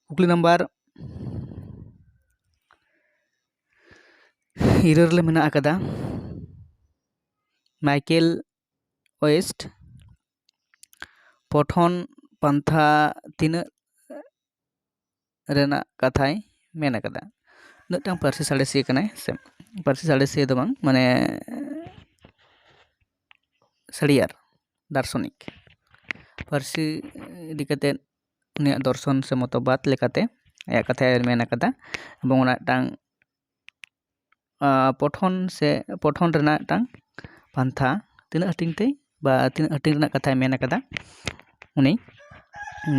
ᱠᱩᱠᱞᱤ ᱱᱟᱢᱵᱟᱨ ᱤᱨᱟᱹᱞ ᱨᱮ ᱢᱮᱱᱟᱜ ᱟᱠᱟᱫᱟ, ᱢᱟᱭᱠᱮᱞ ᱳᱭᱮᱥᱴ ᱯᱚᱴᱷᱚᱱ ᱯᱟᱱᱛᱷᱟ ᱛᱤᱱᱟᱹᱜ ᱨᱮᱱᱟᱜ ᱠᱟᱛᱷᱟᱭ ᱢᱮᱱ ᱟᱠᱟᱫᱟ? ᱢᱤᱫᱴᱟᱝ ᱯᱟᱹᱨᱥᱤ ᱥᱟᱬᱮᱥᱤᱭᱟᱹ ᱠᱟᱱᱟᱭ ᱥᱮ, ᱯᱟᱹᱨᱥᱤ ᱥᱟᱬᱮᱥᱤᱭᱟᱹ ᱫᱚ ᱵᱟᱝ, ᱢᱟᱱᱮ ᱥᱟᱹᱲᱤᱭᱟᱨ, ᱫᱟᱨᱥᱚᱱᱤᱠ᱾ ᱯᱟᱹᱨᱥᱤ ᱤᱫᱤ ᱠᱟᱛᱮ ᱩᱱᱤᱭᱟᱜ ᱫᱚᱨᱥᱚᱱ ᱥᱮ ᱢᱚᱛᱚᱵᱟᱫ ᱞᱮᱠᱟᱛᱮ ᱟᱭᱟᱜ ᱠᱟᱛᱷᱟᱭ ᱢᱮᱱ ᱟᱠᱟᱫᱟ᱾ ᱮᱵᱚᱝ ᱚᱱᱟ ᱢᱤᱫᱴᱟᱝ ᱯᱚᱴᱷᱚᱱ ᱥᱮ ᱯᱚᱴᱷᱚᱱ ᱨᱮᱱᱟᱜ ᱢᱤᱫᱴᱟᱝ ᱯᱟᱱᱛᱷᱟ ᱛᱤᱱᱟᱹᱜ ᱦᱟᱹᱴᱤᱧ ᱛᱮ ᱵᱟ ᱛᱤᱱᱟᱹᱜ ᱦᱟᱹᱴᱤᱧ ᱨᱮᱱᱟᱜ ᱠᱟᱛᱷᱟᱭ ᱢᱮᱱ ᱟᱠᱟᱫᱟ ᱩᱱᱤ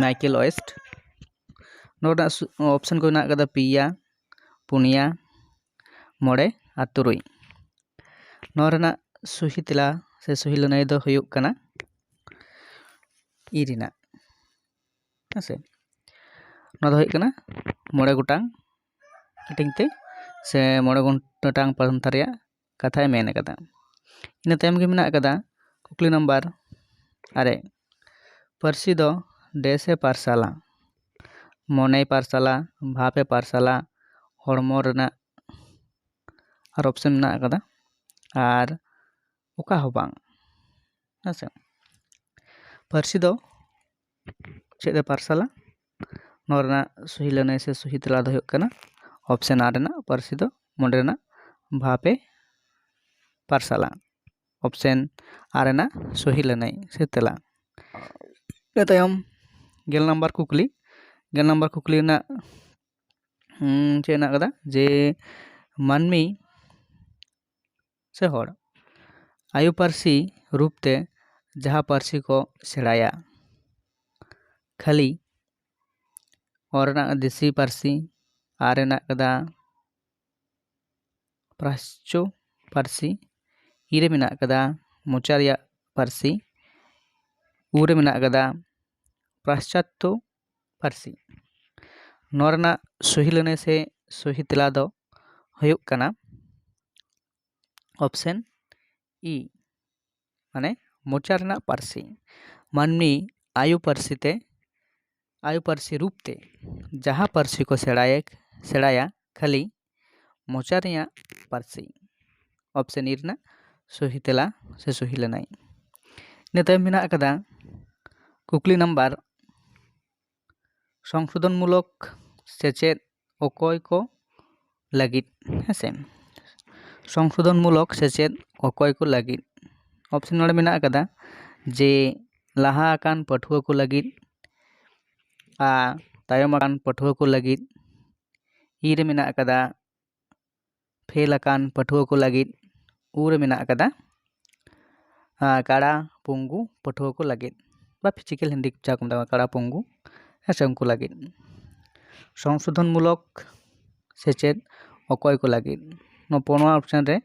ᱢᱟᱭᱠᱮᱞ ᱳᱭᱮᱥᱴ᱾ ᱱᱚᱣᱟ ᱨᱮᱱᱟᱜ ᱚᱯᱥᱮᱱ ᱠᱚ ᱢᱮᱱᱟᱜ ᱟᱠᱟᱫᱟ ᱯᱮᱭᱟ, ᱯᱩᱱᱭᱟ, ᱢᱚᱬᱮ ᱟᱨ ᱛᱩᱨᱩᱭ᱾ ᱱᱚᱣᱟ ᱨᱮᱱᱟᱜ ᱥᱚᱦᱤ ᱛᱮᱞᱟ ᱥᱮ ᱥᱚᱦᱤ ᱞᱟᱹᱱᱟᱹᱭ ᱫᱚ ᱦᱩᱭᱩᱜ ᱠᱟᱱᱟ ᱤ ᱨᱮᱱᱟᱜ᱾ ᱦᱮᱸ ᱥᱮ, ᱱᱚᱣᱟ ᱫᱚ ᱦᱩᱭᱩᱜ ᱠᱟᱱᱟ ᱢᱚᱬᱮ ᱜᱚᱴᱟᱝ ᱦᱟᱹᱴᱤᱧ ᱛᱮ ᱥᱮ ᱢᱚᱬᱮ ᱜᱚᱴᱟᱝ ᱯᱟᱱᱛᱷᱟ ᱨᱮᱭᱟᱜ ᱠᱟᱛᱷᱟᱭ ᱢᱮᱱ ᱟᱠᱟᱫᱟ᱾ ᱤᱱᱟᱹ ᱛᱟᱭᱚᱢ ᱜᱮ ᱢᱮᱱᱟᱜ ᱟᱠᱟᱫᱟ ᱠᱩᱠᱞᱤ ᱱᱟᱢᱵᱟᱨ ᱟᱨᱮ, ᱯᱟᱹᱨᱥᱤ ᱫᱚ ᱰᱮᱥ ᱮ ᱯᱟᱨᱥᱟᱞᱟ? ᱢᱚᱱᱮᱭ ᱯᱟᱨᱥᱟᱞᱟ, ᱵᱷᱟᱵᱽ ᱮ ᱯᱟᱨᱥᱟᱞᱟ, ᱦᱚᱲᱢᱚ ᱨᱮᱱᱟᱜ ᱟᱨ ᱚᱯᱥᱮᱱ ᱢᱮᱱᱟᱜ ᱟᱠᱟᱫᱟ, ᱟᱨ ᱚᱠᱟ ᱦᱚᱸ ᱵᱟᱝ᱾ ᱦᱮᱸ ᱥᱮ, ᱯᱟᱹᱨᱥᱤ ᱫᱚ ᱪᱮᱫ ᱮ ᱯᱟᱨᱥᱟᱞᱟ? ᱱᱚᱣᱟ ᱨᱮᱱᱟᱜ ᱥᱚᱦᱤ ᱞᱟᱹᱱᱟᱹᱭ ᱥᱮ ᱥᱚᱦᱤ ᱛᱮᱞᱟ ᱫᱚ ᱦᱩᱭᱩᱜ ᱠᱟᱱᱟ ᱚᱯᱥᱮᱱ ᱟᱨ ᱨᱮᱱᱟᱜ, ᱯᱟᱹᱨᱥᱤ ᱫᱚ ᱢᱚᱱᱮ ᱨᱮᱱᱟᱜ ᱵᱷᱟᱵᱽ ᱮ ᱯᱟᱨᱥᱟᱞᱟ᱾ ᱚᱯᱥᱮᱱ ᱟᱨ ᱨᱮᱱᱟᱜ ᱥᱚᱦᱤ ᱞᱟᱹᱱᱟᱹᱭ ᱥᱮ ᱛᱮᱞᱟ᱾ ᱤᱱᱟᱹ ᱛᱟᱭᱚᱢ ᱜᱮᱞ ᱱᱟᱢᱵᱟᱨ ᱠᱩᱠᱞᱤ, ᱜᱮᱞ ᱱᱟᱢᱵᱟᱨ ᱠᱩᱠᱞᱤ ᱨᱮᱱᱟᱜ ᱪᱮᱫ ᱦᱮᱱᱟᱜ ᱟᱠᱟᱫᱟ ᱡᱮ ᱢᱟᱹᱱᱢᱤ ᱥᱮ ᱦᱚᱲ ᱟᱭᱳ ᱯᱟᱹᱨᱥᱤ ᱨᱩᱯ ᱛᱮ ᱡᱟᱦᱟᱸ ᱯᱟᱹᱨᱥᱤ ᱠᱚ ᱥᱮᱬᱟᱭᱟ᱾ ᱠᱷᱟᱹᱞᱤ ᱚ ᱨᱮᱱᱟᱜ ᱫᱮᱥᱤ ᱯᱟᱹᱨᱥᱤ, ᱟ ᱨᱮᱱᱟᱜ ᱠᱟᱫᱟ ᱯᱨᱟᱥᱪᱚ ᱯᱟᱹᱨᱥᱤ, ᱤ ᱨᱮ ᱢᱮᱱᱟᱜ ᱠᱟᱫᱟ ᱢᱚᱪᱟ ᱨᱮᱭᱟᱜ ᱯᱟᱹᱨᱥᱤ, ᱩ ᱨᱮ ᱢᱮᱱᱟᱜ ᱠᱟᱫᱟ ᱯᱟᱥᱪᱟᱛᱛᱚ ᱯᱟᱹᱨᱥᱤ᱾ ᱱᱚᱣᱟ ᱨᱮᱱᱟᱜ ᱥᱚᱦᱤ ᱞᱟᱹᱱᱟᱹᱭ ᱥᱮ ᱥᱚᱦᱤ ᱛᱮᱞᱟ ᱫᱚ ᱦᱩᱭᱩᱜ ᱠᱟᱱᱟ ᱚᱯᱥᱮᱱ ᱤ, ᱢᱟᱱᱮ ᱢᱚᱪᱟ ᱨᱮᱱᱟᱜ ᱯᱟᱹᱨᱥᱤ᱾ ᱢᱟᱹᱱᱢᱤ ᱟᱭᱳ ᱯᱟᱹᱨᱥᱤ ᱛᱮ, ᱟᱭᱳ ᱯᱟᱹᱨᱥᱤ ᱨᱩᱯ ᱛᱮ ᱡᱟᱦᱟᱸ ᱯᱟᱹᱨᱥᱤ ᱠᱚ ᱥᱮᱬᱟᱭᱮ, ᱥᱮᱬᱟᱭᱟ ᱠᱷᱟᱹᱞᱤ ᱢᱚᱪᱟ ᱨᱮᱭᱟᱜ ᱯᱟᱹᱨᱥᱤ᱾ ᱚᱯᱥᱮᱱ ᱤ ᱨᱮᱱᱟᱜ ᱥᱚᱦᱤ ᱛᱮᱞᱟ ᱥᱮ ᱥᱚᱦᱤ ᱞᱟᱹᱱᱟᱹᱭ᱾ ᱤᱱᱟᱹ ᱛᱟᱭᱚᱢ ᱢᱮᱱᱟᱜ ᱟᱠᱟᱫᱟ ᱠᱩᱠᱞᱤ ᱱᱟᱢᱵᱟᱨ, ᱥᱚᱝᱥᱳᱫᱷᱚᱱᱢᱩᱞᱚᱠ ᱥᱮᱪᱮᱫ ᱚᱠᱚᱭ ᱠᱚ ᱞᱟᱹᱜᱤᱫ? ᱦᱮᱸᱥᱮ, ᱥᱚᱝᱥᱳᱫᱷᱚᱱᱢᱩᱞᱚᱠ ᱥᱮᱪᱮᱫ ᱚᱠᱚᱭ ᱠᱚ ᱞᱟᱹᱜᱤᱫ? ᱚᱯᱥᱮᱱ ᱱᱚᱰᱮ ᱢᱮᱱᱟᱜ ᱟᱠᱟᱫᱟ ᱡᱮ ᱞᱟᱦᱟ ᱟᱠᱟᱱ ᱯᱟᱹᱴᱷᱩᱣᱟᱹ ᱠᱚ ᱞᱟᱹᱜᱤᱫ, ᱟ ᱛᱟᱭᱚᱢ ᱟᱠᱟᱱ ᱯᱟᱹᱴᱷᱩᱣᱟᱹ ᱠᱚ ᱞᱟᱹᱜᱤᱫ, ᱤ ᱨᱮ ᱢᱮᱱᱟᱜ ᱟᱠᱟᱫᱟ ᱯᱷᱮᱞ ᱟᱠᱟᱱ ᱯᱟᱹᱴᱷᱩᱣᱟᱹ ᱠᱚ ᱞᱟᱹᱜᱤᱫ, ᱩ ᱨᱮ ᱢᱮᱱᱟᱜ ᱟᱠᱟᱫᱟ ᱟ, ᱠᱟᱲᱟ ᱯᱚᱝᱜᱩ ᱯᱟᱹᱴᱷᱩᱣᱟᱹ ᱠᱚ ᱞᱟᱹᱜᱤᱫ, ᱵᱟ ᱯᱷᱤᱡᱤᱠᱮᱞ ᱦᱤᱱᱫᱤ ᱡᱟᱦᱟᱸ ᱠᱚ ᱢᱮᱛᱟᱜ ᱠᱟᱱᱟ ᱠᱟᱲᱟ ᱯᱚᱝᱜᱩ, ᱦᱮᱸ ᱥᱮ, ᱩᱱᱠᱩ ᱞᱟᱹᱜᱤᱫ᱾ ᱥᱚᱝᱥᱳᱫᱷᱚᱱᱢᱩᱞᱚᱠ ᱥᱮᱪᱮᱫ ᱚᱠᱚᱭ ᱠᱚ ᱞᱟᱹᱜᱤᱫ? ᱱᱚᱣᱟ ᱯᱩᱱᱣᱟ ᱚᱯᱥᱮᱱ ᱨᱮ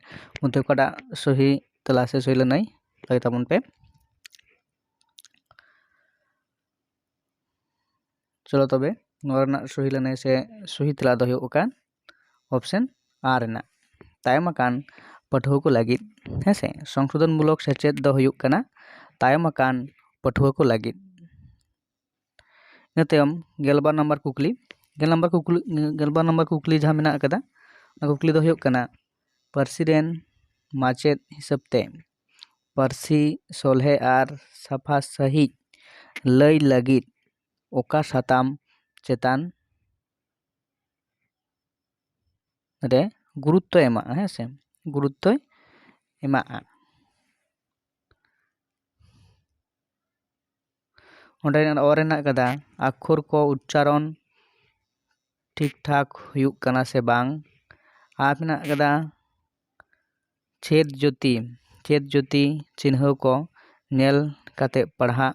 ᱢᱚᱫᱽᱫᱷᱮ ᱚᱠᱟᱴᱟᱜ ᱥᱚᱦᱤ ᱛᱮᱞᱟ ᱥᱮ ᱥᱚᱦᱤ ᱞᱟᱹᱱᱟᱹᱭ ᱞᱟᱹᱭ ᱛᱟᱵᱚᱱ ᱯᱮ᱾ ᱪᱚᱞᱚ ᱛᱚᱵᱮ, ᱱᱚᱣᱟ ᱨᱮᱱᱟᱜ ᱥᱚᱦᱤ ᱞᱟᱹᱱᱟᱹᱭ ᱥᱮ ᱥᱚᱦᱤ ᱛᱮᱞᱟ ᱫᱚ ᱦᱩᱭᱩᱜ ᱠᱟᱱᱟ ᱚᱯᱥᱮᱱ ᱟ ᱨᱮᱱᱟᱜ, ᱛᱟᱭᱚᱢ ᱟᱠᱟᱱ ᱯᱟᱹᱴᱷᱩᱣᱟᱹ ᱠᱚ ᱞᱟᱹᱜᱤᱫ᱾ ᱦᱮᱸ ᱥᱮ, ᱥᱚᱝᱥᱳᱫᱷᱚᱱᱢᱩᱞᱚᱠ ᱥᱮᱪᱮᱫ ᱫᱚ ᱦᱩᱭᱩᱜ ᱠᱟᱱᱟ ᱛᱟᱭᱚᱢ ᱟᱠᱟᱱ ᱯᱟᱹᱴᱷᱩᱣᱟᱹ ᱠᱚ ᱞᱟᱹᱜᱤᱫ᱾ ᱤᱱᱟᱹ ᱛᱟᱭᱚᱢ ᱜᱮᱞᱵᱟᱨ ᱱᱟᱢᱵᱟᱨ ᱠᱩᱠᱞᱤ, ᱜᱮᱞ ᱱᱟᱢᱵᱟᱨ ᱠᱩᱠᱞᱤ, ᱜᱮᱞᱵᱟᱨ ᱱᱟᱢᱵᱟᱨ ᱠᱩᱠᱞᱤ ᱡᱟᱦᱟᱸ ᱢᱮᱱᱟᱜ ᱟᱠᱟᱫᱟ, ᱚᱱᱟ ᱠᱩᱠᱞᱤ ᱫᱚ ᱦᱩᱭᱩᱜ ᱠᱟᱱᱟ, ᱯᱟᱹᱨᱥᱤ ᱨᱮᱱ ᱢᱟᱪᱮᱫ ᱦᱤᱥᱟᱹᱵ ᱛᱮ ᱯᱟᱹᱨᱥᱤ ᱥᱚᱞᱦᱮ ᱟᱨ ᱥᱟᱯᱷᱟ ᱥᱟᱺᱦᱤᱡ ᱞᱟᱹᱭ ᱞᱟᱹᱜᱤᱫ ᱚᱠᱟ ᱥᱟᱛᱟᱢ ᱪᱮᱛᱟᱱ ᱨᱮ ᱜᱩᱨᱩᱛᱛᱚᱭ ᱮᱢᱟᱜᱼᱟ? ᱦᱮᱸ ᱥᱮ, ᱜᱩᱨᱩᱛᱛᱚᱭ ᱮᱢᱟᱜᱼᱟ᱾ ᱚᱸᱰᱮ ᱚᱞ ᱨᱮᱱᱟᱜ ᱠᱟᱫᱟ ᱟᱠᱷᱚᱨ ᱠᱚ ᱩᱪᱪᱟᱨᱚᱱ ᱴᱷᱤᱠ ᱴᱷᱟᱠ ᱦᱩᱭᱩᱜ ᱠᱟᱱᱟ ᱥᱮ ᱵᱟᱝ, ᱟᱨ ᱢᱮᱱᱟᱜ ᱠᱟᱫᱟ ᱪᱷᱮᱫᱽ ᱡᱳᱛᱤ, ᱪᱮᱫ ᱡᱩᱫᱤ ᱪᱤᱱᱦᱟᱹᱣ ᱠᱚ ᱧᱮᱞ ᱠᱟᱛᱮ ᱯᱟᱲᱦᱟᱜ᱾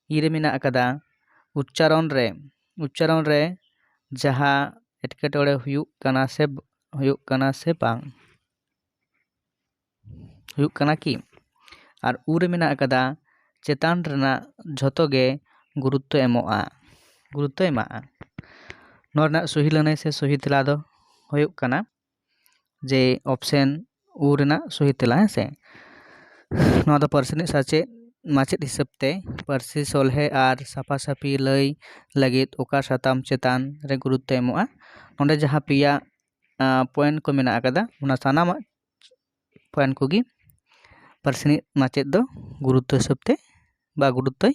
ᱤ ᱨᱮ ᱢᱮᱱᱟᱜ ᱟᱠᱟᱫᱟ ᱩᱪᱪᱟᱨᱚᱱ ᱨᱮ, ᱩᱪᱪᱟᱨᱚᱱ ᱨᱮ ᱡᱟᱦᱟᱸ ᱮᱴᱠᱮᱴᱚᱬᱮ ᱦᱩᱭᱩᱜ ᱠᱟᱱᱟ ᱥᱮ, ᱦᱩᱭᱩᱜ ᱠᱟᱱᱟ ᱥᱮ ᱵᱟᱝ, ᱦᱩᱭᱩᱜ ᱠᱟᱱᱟ ᱠᱤ? ᱟᱨ ᱩ ᱨᱮ ᱢᱮᱱᱟᱜ ᱟᱠᱟᱫᱟ ᱪᱮᱛᱟᱱ ᱨᱮᱱᱟᱜ ᱡᱷᱚᱛᱚ ᱜᱮ ᱜᱩᱨᱩᱛᱛᱚ ᱮᱢᱚᱜᱼᱟ, ᱜᱩᱨᱩᱛᱛᱚ ᱮᱢᱟᱜᱼᱟ᱾ ᱱᱚᱣᱟ ᱨᱮᱱᱟᱜ ᱥᱚᱦᱤ ᱞᱟᱹᱱᱟᱹᱭ ᱥᱮ ᱥᱚᱦᱤ ᱛᱮᱞᱟ ᱫᱚ ᱦᱩᱭᱩᱜ ᱠᱟᱱᱟ ᱡᱮ option ᱩ ᱨᱮᱱᱟᱜ ᱥᱚᱦᱤ ᱛᱮᱞᱟ, ᱦᱮᱸ ᱥᱮ᱾ ᱱᱚᱣᱟ ᱫᱚ ᱯᱟᱹᱨᱥᱤ ᱨᱤᱱᱤᱡ ᱥᱟᱪᱮᱫ ᱢᱟᱪᱮᱫ ᱦᱤᱥᱟᱹᱵ ᱛᱮ ᱯᱟᱹᱨᱥᱤ ᱥᱚᱞᱦᱮ ᱟᱨ ᱥᱟᱯᱷᱟ ᱥᱟᱹᱯᱷᱤ ᱞᱟᱹᱭ ᱞᱟᱹᱜᱤᱫ ᱚᱠᱟ ᱥᱟᱛᱟᱢ ᱪᱮᱛᱟᱱ ᱨᱮ ᱜᱩᱨᱩᱛᱛᱚ ᱮᱢᱚᱜᱼᱟ? ᱱᱚᱰᱮ ᱡᱟᱦᱟᱸ ᱯᱮᱭᱟ ᱯᱚᱭᱮᱱᱴ ᱠᱚ ᱢᱮᱱᱟᱜ ᱟᱠᱟᱫᱟ, ᱚᱱᱟ ᱥᱟᱱᱟᱢᱟᱜ ᱯᱚᱭᱮᱱᱴ ᱠᱚᱜᱮ ᱯᱟᱹᱨᱥᱤ ᱨᱤᱱᱤᱡ ᱢᱟᱪᱮᱫ ᱫᱚ ᱜᱩᱨᱩᱛᱛᱚ ᱦᱤᱥᱟᱹᱵ ᱛᱮ ᱵᱟ ᱜᱩᱨᱩᱛᱛᱚᱭ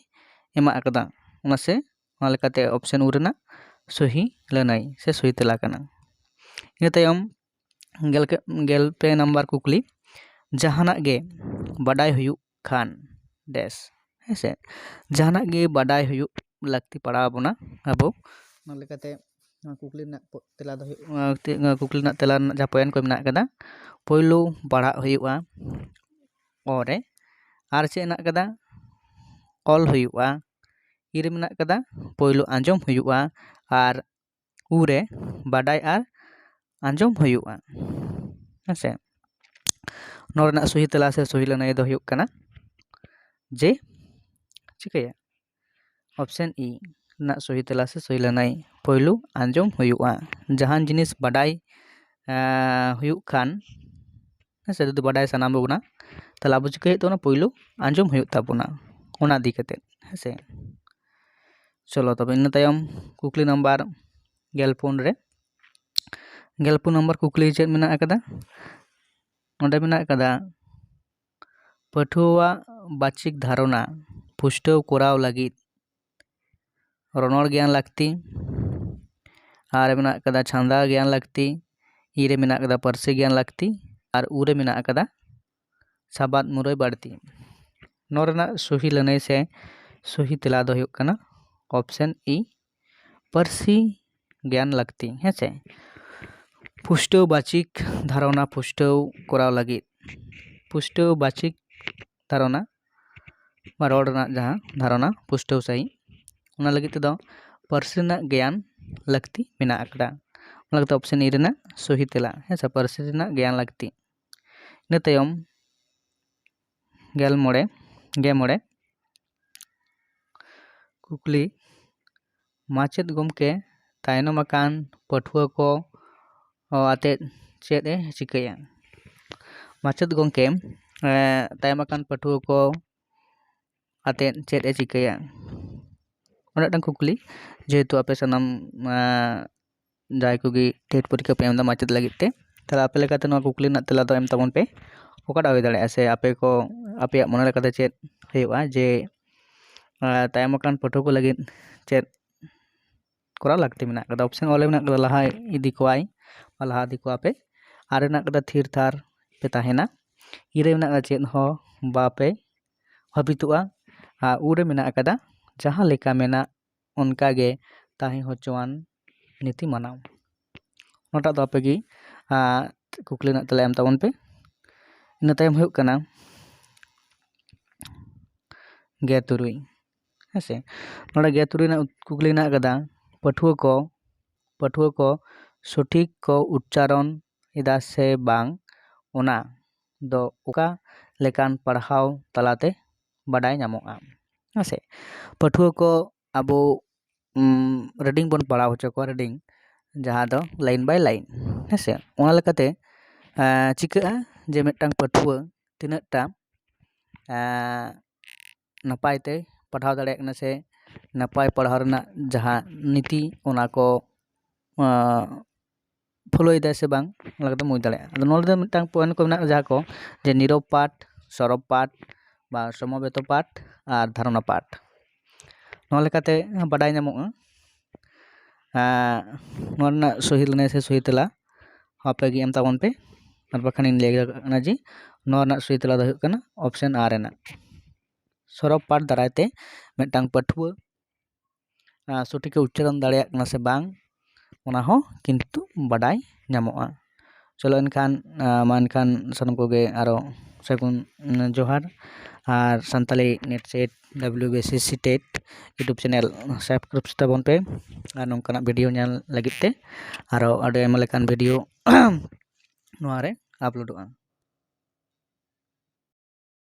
ᱮᱢᱟᱜ ᱟᱠᱟᱫᱟ᱾ ᱚᱱᱟ ᱥᱮ ᱚᱱᱟ ᱞᱮᱠᱟᱛᱮ option ᱩ ᱨᱮᱱᱟᱜ ᱥᱚᱦᱤ ᱞᱟᱹᱱᱟᱹᱭ ᱥᱮ ᱥᱚᱦᱤ ᱛᱮᱞᱟ ᱠᱟᱱᱟ᱾ ᱤᱱᱟᱹ ᱛᱟᱭᱚᱢ ᱜᱮᱞ, ᱜᱮᱞ ᱯᱮ ᱱᱟᱢᱵᱟᱨ ᱠᱩᱠᱞᱤ, ᱡᱟᱦᱟᱱᱟᱜ ᱜᱮ ᱵᱟᱰᱟᱭ ᱦᱩᱭᱩᱜ ᱠᱷᱟᱱ ᱰᱮᱥ, ᱦᱮᱸ ᱥᱮ, ᱡᱟᱦᱟᱱᱟᱜ ᱜᱮ ᱵᱟᱰᱟᱭ ᱦᱩᱭᱩᱜ ᱞᱟᱹᱠᱛᱤ ᱯᱟᱲᱟᱣ ᱟᱵᱚᱱᱟ ᱟᱵᱚ᱾ ᱚᱱᱟ ᱞᱮᱠᱟᱛᱮ ᱱᱚᱣᱟ ᱠᱩᱠᱞᱤ ᱨᱮᱱᱟᱜ ᱯᱚ-, ᱛᱮᱞᱟ ᱫᱚ ᱦᱩᱭᱩᱜ, ᱱᱚᱣᱟ ᱠᱩᱠᱞᱤ ᱨᱮᱱᱟᱜ ᱛᱮᱞᱟ ᱨᱮᱱᱟᱜ ᱡᱟᱦᱟᱸ ᱯᱚᱭᱮᱱᱴ ᱠᱚ ᱢᱮᱱᱟᱜ ᱟᱠᱟᱫᱟ, ᱯᱳᱭᱞᱳ ᱯᱟᱲᱦᱟᱜ ᱦᱩᱭᱩᱜᱼᱟ ᱚ ᱨᱮ, ᱟᱨ ᱪᱮᱫ ᱦᱮᱱᱟᱜ ᱟᱠᱟᱫᱟ, ᱚᱞ ᱦᱩᱭᱩᱜᱼᱟ, ᱤ ᱨᱮ ᱢᱮᱱᱟᱜ ᱟᱠᱟᱫᱟ ᱯᱳᱭᱞᱳ ᱟᱸᱡᱚᱢ ᱦᱩᱭᱩᱜᱼᱟ, ᱟᱨ ᱩ ᱨᱮ ᱵᱟᱰᱟᱭ ᱟᱨ ᱟᱸᱡᱚᱢ ᱦᱩᱭᱩᱜᱼᱟ, ᱦᱮᱸ ᱥᱮ᱾ ᱱᱚᱣᱟ ᱨᱮᱱᱟᱜ ᱥᱚᱦᱤ ᱛᱮᱞᱟ ᱥᱮ ᱥᱚᱦᱤ ᱞᱟᱹᱱᱟᱹᱭ ᱫᱚ ᱦᱩᱭᱩᱜ ᱠᱟᱱᱟ ᱡᱮ ᱪᱤᱠᱟᱹᱭᱟ, option ᱤ ᱨᱮᱱᱟᱜ ᱥᱚᱦᱤ ᱛᱮᱞᱟ ᱥᱮ ᱥᱚᱦᱤ ᱞᱟᱹᱱᱟᱹᱭ, ᱯᱳᱭᱞᱳ ᱟᱸᱡᱚᱢ ᱦᱩᱭᱩᱜᱼᱟ᱾ ᱡᱟᱦᱟᱱ ᱡᱤᱱᱤᱥ ᱵᱟᱰᱟᱭ, ᱮᱸ, ᱦᱩᱭᱩᱜ ᱠᱷᱟᱱ, ᱦᱮᱸ ᱥᱮ, ᱡᱩᱫᱤ ᱵᱟᱰᱟᱭ ᱥᱟᱱᱟ ᱵᱚᱱᱟ, ᱛᱟᱦᱚᱞᱮ ᱟᱵᱚ ᱪᱤᱠᱟᱹᱭ ᱦᱩᱭᱩᱜ ᱛᱟᱵᱚᱱᱟ? ᱯᱳᱭᱞᱳ ᱟᱸᱡᱚᱢ ᱦᱩᱭᱩᱜ ᱛᱟᱵᱚᱱᱟ, ᱚᱱᱟ ᱤᱫᱤ ᱠᱟᱛᱮᱫ, ᱦᱮᱸ ᱥᱮ᱾ ᱪᱚᱞᱚ ᱛᱚᱵᱮ ᱤᱱᱟᱹ ᱛᱟᱭᱚᱢ ᱠᱩᱠᱞᱤ ᱱᱟᱢᱵᱟᱨ ᱜᱮᱞ ᱯᱩᱱ ᱨᱮ, ᱜᱮᱞ ᱯᱩᱱ ᱱᱟᱢᱵᱟᱨ ᱠᱩᱠᱞᱤ ᱪᱮᱫ ᱢᱮᱱᱟᱜ ᱟᱠᱟᱫᱟ? ᱱᱚᱰᱮ ᱢᱮᱱᱟᱜ ᱟᱠᱟᱫᱟ, ᱯᱟᱹᱴᱷᱩᱣᱟᱹᱣᱟᱜ ᱵᱟᱪᱤᱠ ᱫᱷᱟᱨᱚᱱᱟ ᱯᱩᱥᱴᱟᱹᱣ ᱠᱚᱨᱟᱣ ᱞᱟᱹᱜᱤᱫ ᱨᱚᱱᱚᱲ ᱜᱮᱭᱟᱱ ᱞᱟᱹᱠᱛᱤ, ᱟᱨ ᱢᱮᱱᱟᱜ ᱟᱠᱟᱫᱟ ᱪᱷᱟᱸᱫᱟ ᱜᱮᱭᱟᱱ ᱞᱟᱹᱠᱛᱤ, ᱤ ᱨᱮ ᱢᱮᱱᱟᱜ ᱟᱠᱟᱫᱟ ᱯᱟᱹᱨᱥᱤ ᱜᱮᱭᱟᱱ ᱞᱟᱹᱠᱛᱤ, ᱟᱨ ᱩ ᱨᱮ ᱢᱮᱱᱟᱜ ᱟᱠᱟᱫᱟ ᱥᱟᱵᱟᱫ ᱢᱩᱨᱟᱹᱭ ᱵᱟᱹᱲᱛᱤ᱾ ᱱᱚᱣᱟ ᱨᱮᱱᱟᱜ ᱥᱚᱦᱤ ᱞᱟᱹᱱᱟᱹᱭ ᱥᱮ ᱥᱚᱦᱤ ᱛᱮᱞᱟ ᱫᱚ ᱦᱩᱭᱩᱜ ᱠᱟᱱᱟ option ᱤ, ᱯᱟᱹᱨᱥᱤ ᱜᱮᱭᱟᱱ ᱞᱟᱹᱠᱛᱤ, ᱦᱮᱸ ᱥᱮ᱾ ᱯᱩᱥᱴᱟᱹᱣ ᱵᱟᱪᱤᱠ ᱫᱷᱟᱨᱚᱱᱟ ᱯᱩᱥᱴᱟᱹᱣ ᱠᱚᱨᱟᱣ ᱞᱟᱹᱜᱤᱫ ᱯᱩᱥᱴᱟᱹᱣ ᱵᱟᱪᱤᱠ ᱫᱷᱟᱨᱚᱱᱟ ᱵᱟ ᱨᱚᱲ ᱨᱮᱱᱟᱜ ᱡᱟᱦᱟᱸ ᱫᱷᱟᱨᱚᱱᱟ ᱯᱩᱥᱴᱟᱹᱣ ᱥᱟᱺᱦᱤᱡ, ᱚᱱᱟ ᱞᱟᱹᱜᱤᱫ ᱛᱮᱫᱚ ᱯᱟᱹᱨᱥᱤ ᱨᱮᱱᱟᱜ ᱜᱮᱭᱟᱱ ᱞᱟᱹᱠᱛᱤ ᱢᱮᱱᱟᱜ ᱟᱠᱟᱫᱟ᱾ ᱚᱱᱟ ᱞᱟᱹᱜᱤᱫ ᱛᱮ option E ᱨᱮᱱᱟᱜ ᱥᱚᱦᱤ ᱛᱮᱞᱟ, ᱦᱮᱸ ᱥᱮ, ᱯᱟᱹᱨᱥᱤ ᱨᱮᱱᱟᱜ ᱜᱮᱭᱟᱱ ᱞᱟᱹᱠᱛᱤ᱾ ᱤᱱᱟᱹ ᱛᱟᱭᱚᱢ ᱜᱮᱞ ᱢᱚᱬᱮ, ᱜᱮ ᱢᱚᱬᱮ ᱠᱩᱠᱞᱤ, ᱢᱟᱪᱮᱫ ᱜᱚᱢᱠᱮ ᱛᱟᱭᱱᱚᱢ ᱟᱠᱟᱱ ᱯᱟᱹᱴᱷᱩᱣᱟᱹ ᱠᱚ ᱟᱛᱮᱫ ᱪᱮᱫ ᱮ ᱪᱤᱠᱟᱹᱭᱟ? ᱢᱟᱪᱮᱫ ᱜᱚᱢᱠᱮ, ᱮ, ᱛᱟᱭᱚᱢ ᱟᱠᱟᱱ ᱯᱟᱹᱴᱷᱩᱣᱟᱹ ᱠᱚ ᱟᱛᱮᱫ ᱪᱮᱫ ᱮ ᱪᱤᱠᱟᱹᱭᱟ? ᱚᱱᱟ ᱢᱤᱫᱴᱟᱝ ᱠᱩᱠᱞᱤ, ᱡᱮᱦᱮᱛᱩ ᱟᱯᱮ ᱥᱟᱱᱟᱢ, ᱮ, ᱡᱟᱦᱟᱸᱭ ᱠᱚᱜᱮ ᱴᱮᱴ ᱯᱚᱨᱤᱠᱠᱷᱟ ᱯᱮ ᱮᱢ ᱮᱫᱟ ᱢᱟᱪᱮᱫ ᱞᱟᱹᱜᱤᱫ ᱛᱮ, ᱛᱟᱦᱚᱞᱮ ᱟᱯᱮ ᱞᱮᱠᱟᱛᱮ ᱱᱚᱣᱟ ᱠᱩᱠᱞᱤ ᱨᱮᱱᱟᱜ ᱛᱮᱞᱟ ᱫᱚ ᱮᱢ ᱛᱟᱵᱚᱱ ᱯᱮ᱾ ᱚᱠᱟᱴᱟᱜ ᱦᱩᱭ ᱫᱟᱲᱮᱭᱟᱜᱼᱟ, ᱥᱮ ᱟᱯᱮ ᱠᱚ, ᱟᱯᱮᱭᱟᱜ ᱢᱚᱱᱮ ᱞᱮᱠᱟᱛᱮ ᱪᱮᱫ ᱦᱩᱭᱩᱜᱼᱟ ᱡᱮ, ᱮ, ᱛᱟᱭᱚᱢ ᱟᱠᱟᱱ ᱯᱟᱹᱴᱷᱩᱣᱟᱹ ᱠᱚ ᱞᱟᱹᱜᱤᱫ ᱪᱮᱫ ᱠᱚᱨᱟᱣ ᱞᱟᱹᱠᱛᱤ ᱢᱮᱱᱟᱜ ᱟᱠᱟᱫᱟ? Option ᱚ ᱨᱮ ᱢᱮᱱᱟᱜ ᱟᱠᱟᱫᱟ, ᱞᱟᱦᱟ ᱤᱫᱤ ᱠᱚᱣᱟᱭ ᱵᱟ ᱞᱟᱦᱟ ᱤᱫᱤ ᱠᱚᱣᱟ ᱯᱮ᱾ ᱟᱨ ᱨᱮ ᱢᱮᱱᱟᱜ ᱟᱠᱟᱫᱟ, ᱛᱷᱤᱨ ᱛᱷᱟᱨ ᱯᱮ ᱛᱟᱦᱮᱱᱟ᱾ ᱤ ᱨᱮ ᱢᱮᱱᱟᱜ ᱟᱠᱟᱫᱟ, ᱪᱮᱫ ᱦᱚᱸ ᱵᱟᱯᱮ ᱦᱟᱹᱯᱤᱫᱚᱜᱼᱟ᱾ ᱟᱨ ᱩ ᱨᱮ ᱢᱮᱱᱟᱜ ᱟᱠᱟᱫᱟ, ᱡᱟᱦᱟᱸ ᱞᱮᱠᱟ ᱢᱮᱱᱟᱜ ᱚᱱᱠᱟ ᱜᱮ ᱛᱟᱦᱮᱸ ᱦᱚᱪᱚᱣᱟᱱ ᱱᱤᱛᱤ ᱢᱟᱱᱟᱣ᱾ ᱱᱚᱣᱟᱴᱟᱜ ᱫᱚ ᱟᱯᱮ ᱜᱮ, ᱟ, ᱠᱩᱠᱞᱤ ᱨᱮᱱᱟᱜ ᱛᱮᱞᱟ ᱮᱢ ᱛᱟᱵᱚᱱ ᱯᱮ᱾ ᱤᱱᱟᱹ ᱛᱟᱭᱚᱢ ᱦᱩᱭᱩᱜ ᱠᱟᱱᱟ ᱜᱮᱞ ᱛᱩᱨᱩᱭ, ᱦᱮᱸ ᱥᱮ᱾ ᱱᱚᱰᱮ ᱜᱮᱞ ᱛᱩᱨᱩᱭ ᱨᱮᱱᱟᱜ ᱩᱛ-, ᱠᱩᱠᱞᱤ ᱢᱮᱱᱟᱜ ᱟᱠᱟᱫᱟ, ᱯᱟᱹᱴᱷᱩᱣᱟᱹ ᱠᱚ, ᱯᱟᱹᱴᱷᱩᱣᱟᱹ ᱠᱚ ᱥᱚᱴᱷᱤᱠ ᱠᱚ ᱩᱪᱪᱟᱨᱚᱱ ᱮᱫᱟ ᱥᱮ ᱵᱟᱝ, ᱚᱱᱟ ᱫᱚ ᱚᱠᱟ ᱞᱮᱠᱟᱱ ᱯᱟᱲᱦᱟᱣ ᱛᱟᱞᱟᱛᱮ ᱵᱟᱰᱟᱭ ᱧᱟᱢᱚᱜᱼᱟ? ᱦᱮᱸ ᱥᱮ, ᱯᱟᱹᱴᱷᱩᱣᱟᱹ ᱠᱚ ᱟᱵᱚ, ᱩᱢ, reading ᱵᱚᱱ ᱯᱟᱲᱦᱟᱣ ᱦᱚᱪᱚ ᱠᱚᱣᱟ, reading, ᱡᱟᱦᱟᱸ ᱫᱚ line by line, ᱦᱮᱸ ᱥᱮ᱾ ᱚᱱᱟ ᱞᱮᱠᱟᱛᱮ, ᱮᱸ, ᱪᱤᱠᱟᱹᱜᱼᱟ ᱡᱮ ᱢᱤᱫᱴᱟᱝ ᱯᱟᱹᱴᱷᱩᱣᱟᱹ ᱛᱤᱱᱟᱹᱜ ᱴᱟ, ᱮᱸ, ᱱᱟᱯᱟᱭ ᱛᱮ ᱯᱟᱲᱦᱟᱣ ᱫᱟᱲᱮᱭᱟᱜ ᱠᱟᱱᱟ ᱥᱮ ᱱᱟᱯᱟᱭ ᱯᱟᱲᱦᱟᱣ ᱨᱮᱱᱟᱜ ᱡᱟᱦᱟᱸ ᱱᱤᱛᱤ, ᱚᱱᱟ ᱠᱚ, ᱮᱸ, follow ᱮᱫᱟᱭ ᱥᱮ ᱵᱟᱝ, ᱚᱱᱟ ᱠᱟᱛᱮᱢ ᱵᱩᱡᱽ ᱫᱟᱲᱮᱭᱟᱜᱼᱟ᱾ ᱟᱫᱚ ᱱᱚᱰᱮ ᱫᱚ ᱢᱤᱫᱴᱟᱝ point ᱠᱚ ᱢᱮᱱᱟᱜᱼᱟ, ᱡᱟᱦᱟᱸ ᱠᱚ ᱡᱮ ᱱᱤᱨᱚᱵ ᱯᱟᱴ, ᱥᱚᱨᱚᱵ ᱯᱟᱴ ᱵᱟ ᱥᱚᱢᱚᱵᱮᱛᱚ ᱯᱟᱴ ᱟᱨ ᱫᱷᱟᱨᱚᱱᱟ ᱯᱟᱴ᱾ ᱱᱚᱣᱟ ᱞᱮᱠᱟᱛᱮ ᱵᱟᱰᱟᱭ ᱧᱟᱢᱚᱜᱼᱟ, ᱮᱸ, ᱱᱚᱣᱟ ᱨᱮᱱᱟᱜ ᱥᱚᱦᱤ ᱞᱟᱹᱱᱟᱹᱭ ᱥᱮ ᱥᱚᱦᱤ ᱛᱮᱞᱟ ᱟᱯᱮ ᱜᱮ ᱮᱢ ᱛᱟᱵᱚᱱ ᱯᱮ, ᱟᱨ ᱵᱟᱠᱷᱟᱱᱤᱧ ᱞᱟᱹᱭ ᱠᱟᱜ ᱠᱟᱱᱟ ᱡᱮ ᱱᱚᱣᱟ ᱨᱮᱱᱟᱜ ᱥᱚᱦᱤ ᱛᱮᱞᱟ ᱫᱚ ᱦᱩᱭᱩᱜ ᱠᱟᱱᱟ option ᱟᱨ ᱨᱮᱱᱟᱜ᱾ ᱥᱚᱨᱚᱵ ᱯᱟᱴ ᱫᱟᱨᱟᱭ ᱛᱮ ᱢᱤᱫᱴᱟᱝ ᱯᱟᱹᱴᱷᱩᱣᱟᱹ, ᱟᱸ, ᱥᱚᱴᱷᱤᱠᱮ ᱩᱪᱪᱟᱨᱚᱱ ᱫᱟᱲᱮᱭᱟᱜ ᱠᱟᱱᱟ ᱥᱮ ᱵᱟᱝ, ᱚᱱᱟ ᱦᱚᱸ ᱠᱤᱱᱛᱩ ᱵᱟᱰᱟᱭ ᱧᱟᱢᱚᱜᱼᱟ᱾ ᱪᱚᱞᱚ ᱮᱱᱠᱷᱟᱱ, ᱟᱸ, ᱢᱟ ᱮᱱᱠᱷᱟᱱ ᱥᱟᱱᱟᱢ ᱠᱚᱜᱮ ᱟᱨᱚ ᱥᱟᱹᱜᱩᱱ ᱡᱚᱦᱟᱨ᱾ ᱟᱨ Santali NET SET WBCC TET YouTube channel subscribe ᱛᱟᱵᱚᱱ ᱯᱮ᱾ ᱟᱨ ᱱᱚᱝᱠᱟᱱᱟᱜ video ᱧᱮᱞ ᱞᱟᱹᱜᱤᱫ ᱛᱮ ᱟᱨᱚ ᱟᱹᱰᱤ ᱟᱭᱢᱟ ᱞᱮᱠᱟᱱ video ᱱᱚᱣᱟ ᱨᱮ uploadᱚᱜᱼᱟ᱾